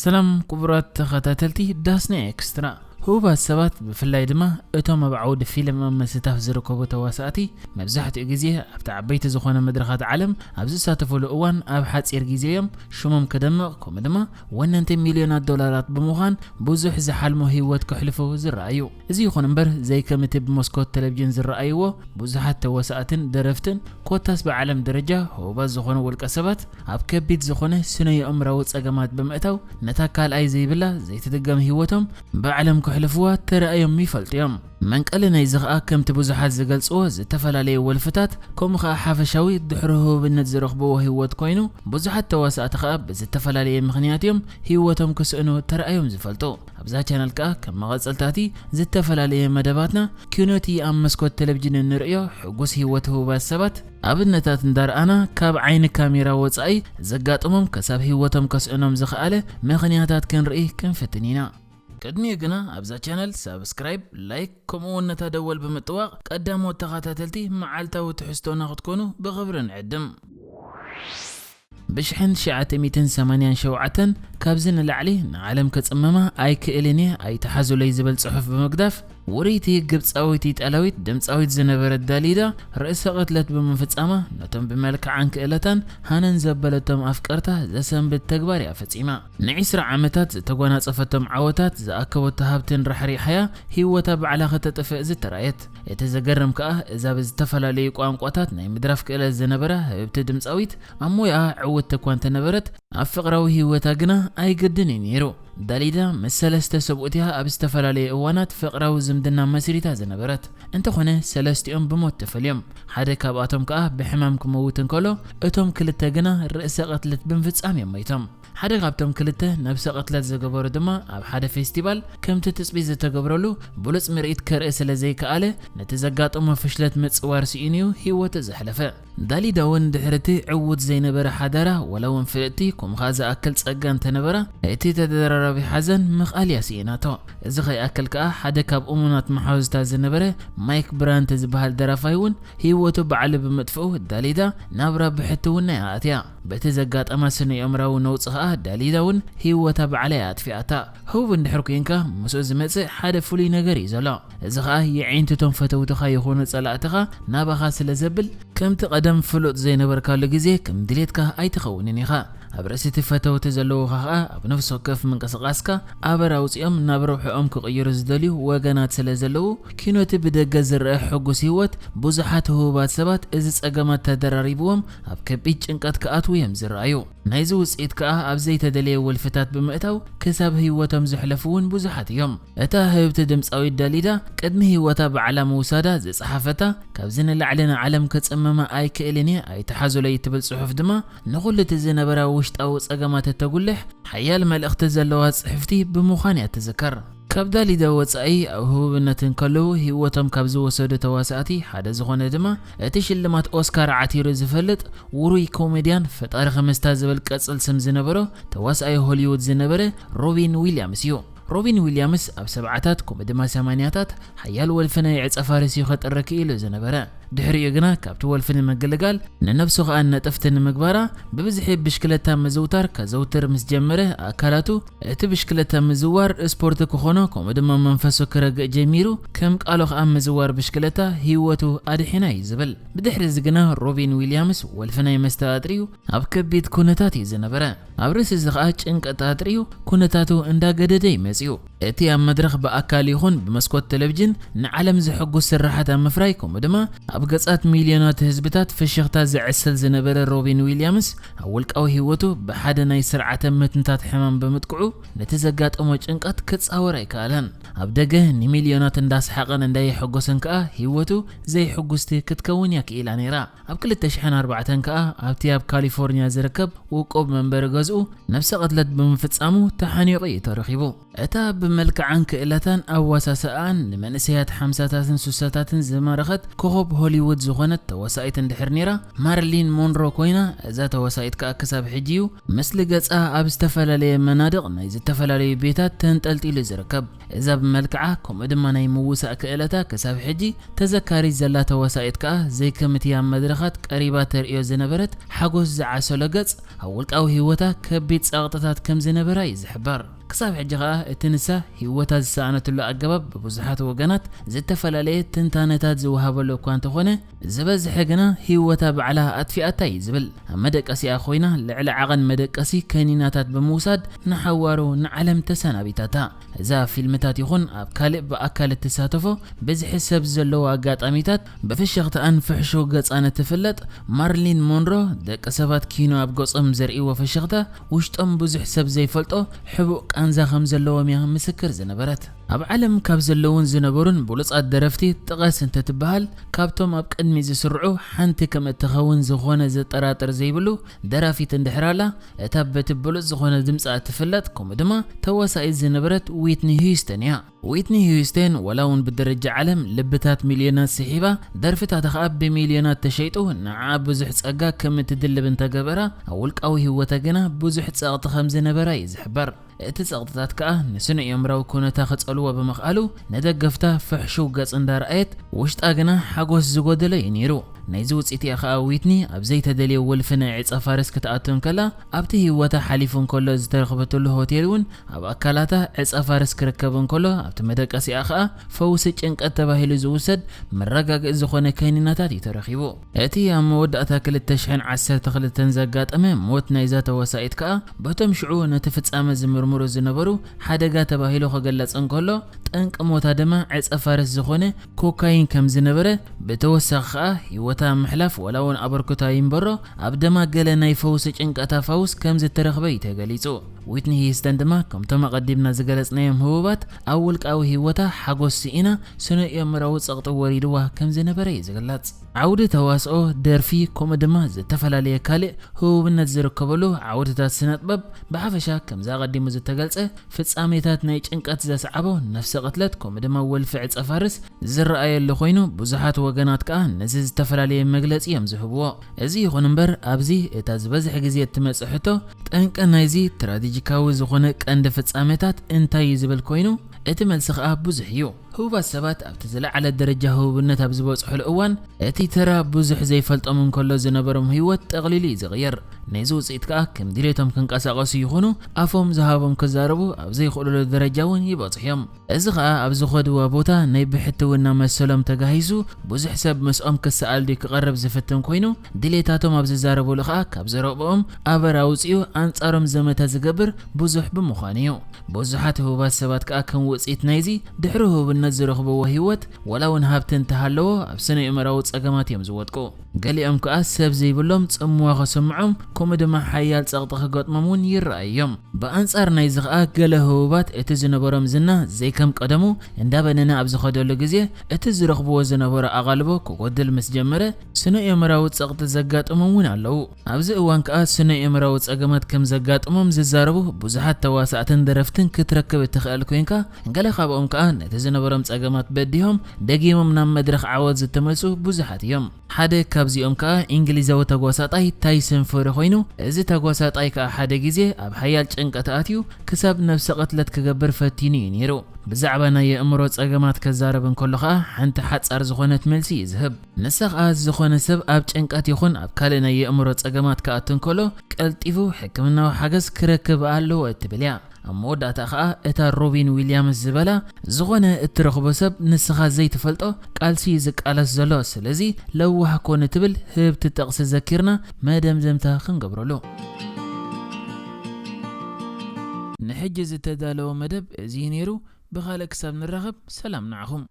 ሰላም ክቡራት ተኸታተልቲ ዳስና ኤክስትራ። ህቡባት ሰባት፣ ብፍላይ ድማ እቶም ኣብ ዓውዲ ፊልም ኣብ ምስታፍ ዝርከቡ ተዋሳእቲ፣ መብዛሕትኡ ግዜ ኣብቲ ዓበይቲ ዝኾነ መድረኻት ዓለም ኣብ ዝሳተፉሉ እዋን፣ ኣብ ሓጺር ግዜ እዮም ሽሞም ክደምቕ፣ ከምኡ ድማ ወነንቲ ሚልዮናት ዶላራት ብምዃን ብዙሕ ዝሓልሞ ህይወት ከሕልፉ ዝረኣዩ። እዚ ይኹን እምበር፣ ዘይከም እቲ ብመስኮት ቴሌቪዥን ዝረኣይዎ፣ ብዙሓት ተዋሳእትን ደረፍትን ኮታስ ብዓለም ደረጃ ህቡባት ዝኾኑ ውልቀ ሰባት ኣብ ከቢድ ዝኾነ ስነ የእምራዊ ጸገማት ብምእታው፣ ነታ ካልኣይ ዘይብላ ዘይትድገም ህይወቶም ብዓለም ከሕልፍዋ ተራእዮም ይፈልጡ እዮም። መንቀሊ ናይዚ ኸኣ፣ ከምቲ ብዙሓት ዝገልጽዎ፣ ዝተፈላለየ ወልፍታት፣ ከምኡ ኸኣ ሓፈሻዊ ድሕሪ ህቡብነት ዝረኽብዎ ህይወት ኮይኑ፣ ብዙሓት ተዋሳእቲ ኸኣ ብዝተፈላለየ ምኽንያት እዮም ህይወቶም ክስእኑ ተራእዮም ዝፈልጡ። ኣብዛ ቻነል ከኣ ከም መቐጸልታቲ ዝተፈላለየ መደባትና፣ ኪኖቲ ኣብ መስኮት ቴሌቪዥን እንርእዮ ሕጉስ ህይወት ህቡባት ሰባት ኣብነታት እንዳርኣና፣ ካብ ዓይኒ ካሜራ ወጻኢ ዘጋጥሞም ከሳብ ህይወቶም ከስእኖም ዝኸኣለ ምኽንያታት ክንርኢ ክንፍትን ኢና። ቅድሚኡ ግና ኣብዛ ቻነል ሳብስክራይብ፣ ላይክ፣ ከምኡ እውን ነታ ደወል ብምጥዋቕ ቀዳሞት ተኸታተልቲ መዓልታዊ ትሕዝቶና ክትኮኑ ብኽብሪ ንዕድም። ብሽሕን ትሽዓተ ሚእትን ሰማንያን ሸውዓተን ካብዚ ንላዕሊ ንዓለም ክጽመማ ኣይክእልን እየ፣ ኣይትሓዙለይ ዝብል ጽሑፍ ብምግዳፍ፣ ውርይቲ ግብጻዊት ኢጣልያዊት ድምጻዊት ዝነበረት ዳሊዳ ርእሰ ቅትለት ብምፍጻማ፣ ነቶም ብመልክዓን ክእለታን ሃነን ዘበለቶም ኣፍቀርታ ዘሰንብድ ተግባር እያ ፈጺማ። ንዒስራ ዓመታት ዝተጓናጸፈቶም ዓወታት፣ ዝኣከበቶ ሃብትን ራሕሪሓያ ህይወታ ባዕላ ከተጥፍእ ዝተራየት። እቲ ዘገርም ከኣ፣ እዛ ብዝተፈላለዩ ቋንቋታት ናይ ምድራፍ ክእለት ዝነበራ ህብብቲ ድምጻዊት፣ ኣብ ሞያኣ ዕውትቲ እኳ እንተነበረት፣ ኣብ ፍቕራዊ ህይወታ ግና ኣይግድን እዩ ነይሩ። ዳሊዳ ምስ ሰለስተ ሰብኡት እያ ኣብ ዝተፈላለየ እዋናት ፍቕራዊ ዝምድና መስሪታ ዝነበረት። እንተኾነ፣ ሰለስቲኦም ብሞት ተፈልዮም። ሓደ ካብኣቶም ከኣ ብሕማም ክመውት እንከሎ፣ እቶም ክልተ ግና ርእሰ ቅትለት ብምፍጻም እዮም ሞይቶም። ሓደ ካብቶም ክልተ ነብሰ ቅትለት ዝገበሩ ድማ፣ ኣብ ሓደ ፌስቲቫል ከምቲ ትጽቢት ዝተገብረሉ ብሉጽ ምርኢት ከርኢ ስለ ዘይከኣለ፣ ነቲ ዘጋጠሞ ፍሽለት ምጽዋር ስኢኑ እዩ ህይወቱ ዘሕለፈ። ዳሊዳ እውን ድሕሪ እቲ ዕዉት ዘይነበረ ሓዳራ፣ ዋላ እውን ፍልጥቲ፣ ከምኡ ኸኣ ዝኣክል ጸጋ እንተነበራ፣ እቲ ተደራራቢ ሓዘን ምኽኣል እያ ስኢናቶ። እዚ ከይኣክል ከኣ፣ ሓደ ካብ እሙናት መሓዙታ ዝነበረ ማይክ ብራንት ዝበሃል ደራፋይ እውን ህይወቱ ባዕሉ ብምጥፍኡ፣ ዳሊዳ ናብራ ብሕትውና እያ ኣትያ። በቲ ዘጋጠማ ስነ ኣእምራዊ ነውጺ ከኣ፣ ዳሊዳ እውን ህይወታ ባዕላ እያ ኣጥፊኣታ። ህቡብ እንድሕር ኮንካ፣ ምስኡ ዝመጽእ ሓደ ፍሉይ ነገር እዩ ዘሎ። እዚ ከኣ፣ የዒንትቶም ፈተውትኻ ይኹኑ ጸላእትኻ ናባኻ ስለ ዘብል፣ ከምቲ ቀደም ፍሉጥ ዘይነበርካሉ ግዜ፣ ከም ድሌትካ ኣይትኸውንን ኢኻ። ኣብ ርእሲ እቲ ፈተውቲ ዘለዉኻ ኸኣ፣ ኣብ ነፍሲ ወከፍ ምንቅስቓስካ ኣበር ኣውጺኦም ናብ ረብሕኦም ክቕይሩ ዝደልዩ ወገናት ስለ ዘለዉ፣ ኪኖቲ ብደገ ዝረአ ሕጉስ ህይወት፣ ብዙሓት ህቡባት ሰባት እዚ ጸገማት ተደራሪብዎም ኣብ ከቢድ ጭንቀት ክኣትዉ እዮም ዝረኣዩ። ናይዚ ውጽኢት ከኣ፣ ኣብ ዘይተደለየ ወልፍታት ብምእታው ክሳብ ህይወቶም ዘሕለፉ እውን ብዙሓት እዮም። እታ ህብብቲ ድምጻዊት ዳሊዳ፣ ቅድሚ ህይወታ ባዕላ ምውሳዳ ዝጸሓፈታ፣ ካብዚ ንላዕሊ ንዓለም ክጽመማ ኣይክእልን እየ፣ ኣይትሓዙለይ እትብል ጽሑፍ ድማ፣ ንኹሉ እቲ ዝነበራ ውሽጣዊ ጸገማት እተጉልሕ ሓያል መልእኽቲ ዘለዋ ጽሕፍቲ ብምዃን እያ ትዝከር። ካብ ዳሊዳ ወጻኢ፣ ኣብ ህቡብነት እንከለዉ ህይወቶም ካብ ዝወሰዱ ተዋሳእቲ ሓደ ዝኾነ ድማ፣ እቲ ሽልማት ኦስካር ዓቲሩ ዝፈልጥ ውሩይ ኮሜድያን ፈጣሪ ኸመስታ ዝብል ቅጽል ስም ዝነበሮ ተዋሳኣይ ሆሊውድ ዝነበረ ሮቢን ዊልያምስ እዩ። ሮቢን ዊልያምስ ኣብ ሰብዓታት ከምኡ ድማ ሰማንያታት ሓያል ወልፊ ናይ ዕጸ ፋርስ እዩ ከጥሪ ክኢሉ ዝነበረ። ድሕሪኡ ግና ካብቲ ወልፊ ንምግልጋል፣ ንነብሱ ኸኣ ነጠፍቲ ንምግባራ፣ ብብዝሒ ብሽክለታ ምዝውታር ከዘውትር ምስ ጀመረ፣ ኣካላቱ እቲ ብሽክለታ ምዝዋር ስፖርት ክኾኖ፣ ከምኡ ድማ መንፈሱ ክረግእ ጀሚሩ። ከም ቃሉ ኸኣ ምዝዋር ብሽክለታ ህይወቱ ኣድሒና እዩ ዝብል። ብድሕሪ እዚ ግና ሮቢን ዊልያምስ ወልፊ ናይ መስተ ኣጥርዩ ኣብ ከቢድ ኩነታት እዩ ዝነበረ። ኣብ ርእሲ እዚ ኸኣ ጭንቀት ኣጥርዩ ኩነታቱ እንዳገደደ እዩ መጺኡ። እቲ ኣብ መድረኽ ብኣካል ይኹን ብመስኮት ቴሌቪዥን ንዓለም ዘሐጉስ ስራሓት ኣብ ምፍራይ፣ ከምኡ ድማ ኣብ ገጻት ሚልዮናት ህዝብታት ፍሽኽታ ዘዕስል ዝነበረ ሮቢን ዊልያምስ፣ ኣብ ውልቃዊ ህይወቱ ብሓደ ናይ ስርዓተ ምትንታት ሕማም ብምጥቅዑ፣ ነቲ ዘጋጠሞ ጭንቀት ክጻወር ኣይከኣለን። ኣብ ደገ ንሚልዮናት እንዳሰሓቐን እንዳየሐጎሰን ከኣ፣ ህይወቱ ዘይሕጉስቲ ክትከውን እያ ክኢላ ነይራ። ኣብ ክልተ ሽሕን ኣርባዕተን ከኣ፣ ኣብቲ ኣብ ካሊፎርኒያ ዝርከብ ውቁብ መንበሪ ገዝኡ፣ ነብሰ ቅትለት ብምፍጻሙ ተሓኒቑ እዩ ተረኺቡ። እታ ብ ብመልክዓን ክእለታን ኣዋሳስኣን ንመንእሰያት ሓምሳታትን ሱሳታትን ዝማረኸት ኮኸብ ሆሊውድ ዝኾነት ተዋሳኢት እንድሕር ነይራ፣ ማርሊን ሞንሮ ኮይና፣ እዛ ተዋሳኢት ከኣ ክሳብ ሕጂ እዩ ምስሊ ገጻ ኣብ ዝተፈላለየ መናድቕ ናይ ዝተፈላለዩ ቤታት ተንጠልጢሉ ዝርከብ። እዛ ብመልክዓ ከምኡ ድማ ናይ ምውሳእ ክእለታ ክሳብ ሕጂ ተዘካሪት ዘላ ተዋሳኢት ከኣ ዘይከምቲ ኣብ መድረኻት ቀሪባ ተርእዮ ዝነበረት ሓጎስ ዝዓሰሎ ገጽ ኣብ ውልቃዊ ህይወታ ከቢድ ጸቕጥታት ከም ዝነበራ እዩ ዝሕበር። ክሳብ ሕጂ ከኣ እቲ ንሳ ህይወታ ዝሰኣነትሉ ኣገባብ ብብዙሓት ወገናት ዝተፈላለየ ትንታነታት ዝወሃበሉ እኳ እንተኾነ፣ ዝበዝሐ ግና ህይወታ ባዕላ ኣጥፊኣታ እዩ ዝብል። ኣብ መደቀሲኣ ኮይና ልዕሊ ዓቐን መደቀሲ ከኒናታት ብምውሳድ ንሓዋሩ ንዓለም ተሰናቢታታ። እዛ ፊልምታት ይኹን ኣብ ካልእ ብኣካል እትሳተፎ ብዝሒ ሰብ ዘለዎ ኣጋጣሚታት ብፍሽኽታኣን ፍሕሹው ገጻን እትፍለጥ ማርሊን ሞንሮ፣ ደቂ ሰባት ኪኖ ኣብ ገጾም ዘርእይዎ ፍሽኽታ ውሽጦም ብዙሕ ሰብ ዘይፈልጦ ሕቡእ ቃንዛ ከም ዘለዎም እያ ምስክር ዝነበረት። ኣብ ዓለም ካብ ዘለውን ዝነበሩን ብሉጻት ደረፍቲ ጥቀስ እንተትበሃል፣ ካብቶም ኣብ ቅድሚ ዝስርዑ ሓንቲ ከም እትኸውን ዝኾነ ዘጠራጥር ዘይብሉ ደራፊት እንድሕር ኣላ፣ እታ በቲ ብሉጽ ዝኾነ ድምጻ እትፍለጥ፣ ከምኡ ድማ ተዋሳኢት ዝነበረት ዊትኒ ሂዩስተን እያ። ዊትኒ ሂዩስተን፣ ዋላ እውን ብደረጃ ዓለም ልብታት ሚልዮናት ስሒባ፣ ደርፍታታ ኸኣ ብሚልዮናት ተሸይጡ፣ ንዓኣ ብዙሕ ጸጋ ከም እትድልብ እንተገበራ፣ ኣብ ውልቃዊ ህይወታ ግና ብዙሕ ጸቕጢ ከም ዝነበራ እዩ ዝሕበር። እቲ ጸቕጥታት ከኣ ንስነ ኣእምራዊ ኩነታ ክጸልዎ ብምኽኣሉ፣ ንደገፍታ ፍሕሹው ገጽ እንዳረኣየት፣ ውሽጣ ግና ሓጎስ ዝጎደሎ እዩ ነይሩ። ናይዚ ውጽኢት እያ ከኣ ዊትኒ ኣብ ዘይተደልየ ወልፊ ናይ ዕጸ ፋርስ ክትኣቱ እንከላ፣ ኣብቲ ህይወታ ሓሊፉ እንከሎ ዝተረኽበትሉ ሆቴል እውን ኣብ ኣካላታ ዕጸ ፋርስ ክርከብ እንከሎ፣ ኣብቲ መደቀሲኣ ከኣ ፈውሲ ጭንቀት ተባሂሉ ዝውሰድ መረጋግኢ ዝኾነ ከኒናታት እዩ ተረኺቡ። እቲ ኣብ መወዳእታ ክልተ ሽሕን ዓሰርተ ክልተን ዘጋጠመ ሞት ናይዛ ተዋሳኢት ከኣ፣ በቶም ሽዑ ነቲ ፍጻመ ዝምርምሩ ዝነበሩ ሓደጋ ተባሂሉ ክግለጽ እንከሎ፣ ጠንቂ ሞታ ድማ ዕጸ ፋርስ ዝኾነ ኮካይን ከም ዝነበረ፣ ብተወሳኺ ከኣ ህይወታ ምሕላፍ ዋላ እውን ኣበርክቶ ኣይንበሮ፣ ኣብ ደማ ገለ ናይ ፈውሲ ጭንቀታ ፈውስ ከም ዝተረኽበ እዩ ተገሊጹ። ዊትኒ ሂስተን ድማ፣ ከምቶም ኣቐዲምና ዝገለጽናዮም ህቡባት፣ ኣብ ውልቃዊ ህይወታ ሓጎስ ስኢና፣ ስነ ኣእምራዊ ጸቕጢ ወሪድዋ ከም ዝነበረ እዩ ዝግለጽ። ዓውዲ ተዋስኦ፣ ደርፊ፣ ከምኡ ድማ ዝተፈላለየ ካልእ ህቡብነት ዝርከበሉ ዓውድታት ስነ ጥበብ፣ ብሓፈሻ ከምዚ ኣቐዲሙ ዝተገልጸ ፍጻሜታት ናይ ጭንቀት ዘስዓቦ ነፍሰ ቅትለት፣ ከምኡ ድማ ወልፊ ዕጸ ፋርስ ዝረኣየሉ ኮይኑ፣ ብዙሓት ወገናት ከኣ ነዚ ዝተፈላለየ መግለጺ እዮም ዝህብዎ። እዚ ይኹን እምበር፣ ኣብዚ እታ ዝበዝሕ ግዜ እትመጽእ ሕቶ፣ ጠንቂ ናይዚ ትራጂካዊ ዝኾነ ቀንዲ ፍጻሜታት እንታይ እዩ ዝብል ኮይኑ፣ እቲ መልሲ ከኣ ብዙሕ እዩ። ህቡባት ሰባት ኣብቲ ዝለዓለ ደረጃ ህቡብነት ኣብ ዝበጽሑሉ እዋን፣ እቲ ተራ ብዙሕ ዘይፈልጦም እንከሎ ዝነበሮም ህይወት ጠቕሊሉ እዩ ዝቕየር። ነዚ ውጽኢት ከኣ ከም ድሌቶም ክንቀሳቐሱ ይኹኑ ኣፎም ዝሃቦም ክዛረቡ ኣብ ዘይኽእሉሉ ደረጃ እውን ይበጽሑ እዮም። እዚ ከኣ ኣብ ዝኸድዎ ቦታ ናይ ብሕትውና መሰሎም ተጋሂሱ ብዙሕ ሰብ ምስኦም ክሰኣል ድዩ ክቐርብ ዝፍትን ኮይኑ፣ ድሌታቶም ኣብ ዝዛረቡሉ ከኣ ካብ ዘረብኦም ኣበር ኣውጺኡ ኣንጻሮም ዘመተ ዝገብር ብዙሕ ብምዃኑ እዩ። ብዙሓት ህቡባት ሰባት ከኣ ከም ውጽኢት ናይዚ ድሕሪ ህቡብነት ዝረኽብዎ ህይወት፣ ዋላ እውን ሃብቲ እንተሃለዎ፣ ኣብ ስነ ኣእምራዊ ጸገማት እዮም ዝወድቁ። ገሊኦም ከኣ ሰብ ዘይብሎም ጽምዋ ክስምዖም፣ ከምኡ ድማ ሓያል ጸቕጢ ክገጥሞም እውን ይረኣዩ እዮም። ብኣንጻር ናይዚ ከኣ ገለ ህቡባት እቲ ዝነበሮም ዝና ዘይከም ቀደሙ እንዳበነነ ኣብ ዝኸደሉ ግዜ፣ እቲ ዝረኽብዎ ዝነበሩ ኣቓልቦ ክጎድል ምስ ጀመረ፣ ስነ ኣእምራዊ ጸቕጢ ዘጋጥሞም እውን ኣለዉ። ኣብዚ እዋን ከኣ ስነ ኣእምራዊ ጸገማት ከም ዘጋጥሞም ዝዛረቡ ብዙሓት ተዋሳእትን ደረፍትን ክትረክብ እትኽእል ኮይንካ፣ ገለ ካብኦም ከኣ ነቲ ዝነበሮም ጸገማት በዲሆም ደጊሞም ናብ መድረኽ ዓወት ዝተመልሱ ብዙሓት እዮም። ሓደ ካብዚኦም ከኣ እንግሊዛዊ ተጓሳጣይ ታይሰን ፎሪ ኮይኑ፣ እዚ ተጓሳጣይ ከኣ ሓደ ግዜ ኣብ ሓያል ጭንቀት ኣትዩ ክሳብ ነብሰ ቅትለት ክገብር ፈቲኑ እዩ ነይሩ። ብዛዕባ ናይ የእምሮ ጸገማት ከዛረብ እንከሎ ከኣ ሓንቲ ሓጻር ዝኾነት መልሲ እዩ ዝህብ። ንሳ ከኣ ዝኾነ ሰብ ኣብ ጭንቀት ይኹን ኣብ ካልእ ናይ የእምሮ ጸገማት ክኣቱ እንከሎ ቀልጢፉ ሕክምናዊ ሓገዝ ክረክብ ኣለዎ እትብል እያ። ኣብ መወዳእታ ከኣ እታ ሮቢን ዊልያምስ ዝበላ፣ ዝኾነ እትረኽቦ ሰብ ንስኻ ዘይትፈልጦ ቃልሲ እዩ ዝቃለስ ዘሎ፣ ስለዚ ለዋህ ኮን እትብል ህብቲ ጥቕሲ ዘኪርና መደምደምታ ክንገብረሉ። ንሕጂ ዝተዳለወ መደብ እዚ እዩ ነይሩ። ብኻልእ ክሳብ ንራኸብ ሰላም ንዓኹም።